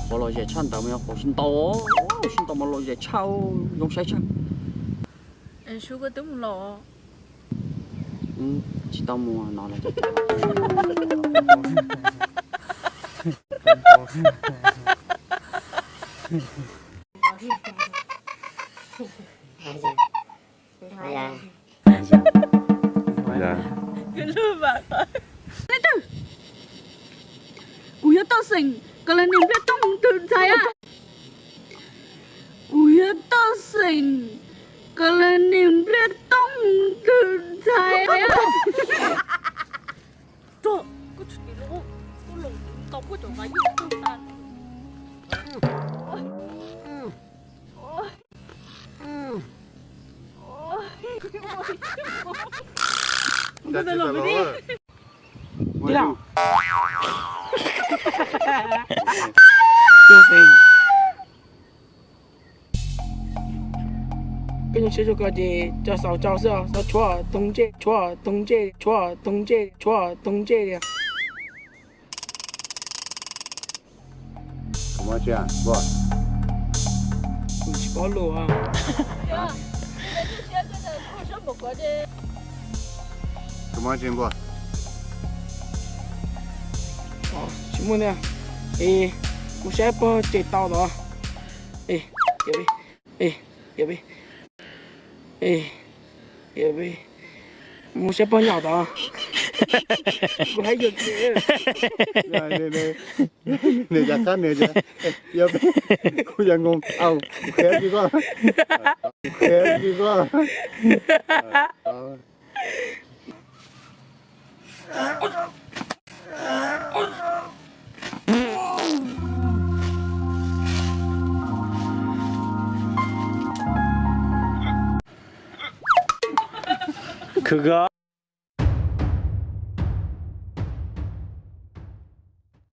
Qhov lom zem tshaj ntawd mas yog qhov sib ntaus, sib ntaus mas lom zem tshaj, zoo saib tshaj. Sub, koj twb mus los? Tsis tau mus no los. Leej twg? Kuv yog Tooj Xeem, koj los niag Npliaj Tooj tus ntxhais a. Kuv yog Tooj Xeem, koj los niag Npliaj Tooj tus ntxhais a. Koj nyob siab rau koj ces coj xaus rau xwb, xav tshuav toog ntsej, tshuav toog ntsej, tshuav toog ntsej, tshuav toog ntsej li. Kuv tsis paub lus. Tsis muaj. Es mus saib pog tsev tau tod. Es, es, mus saib pog nyom tod. Kuv hais yog nws yog qab nws, yog kuv yog ngoo au, kuv qhia tsis koj, kuv qhia tsis koj. Khwv koj.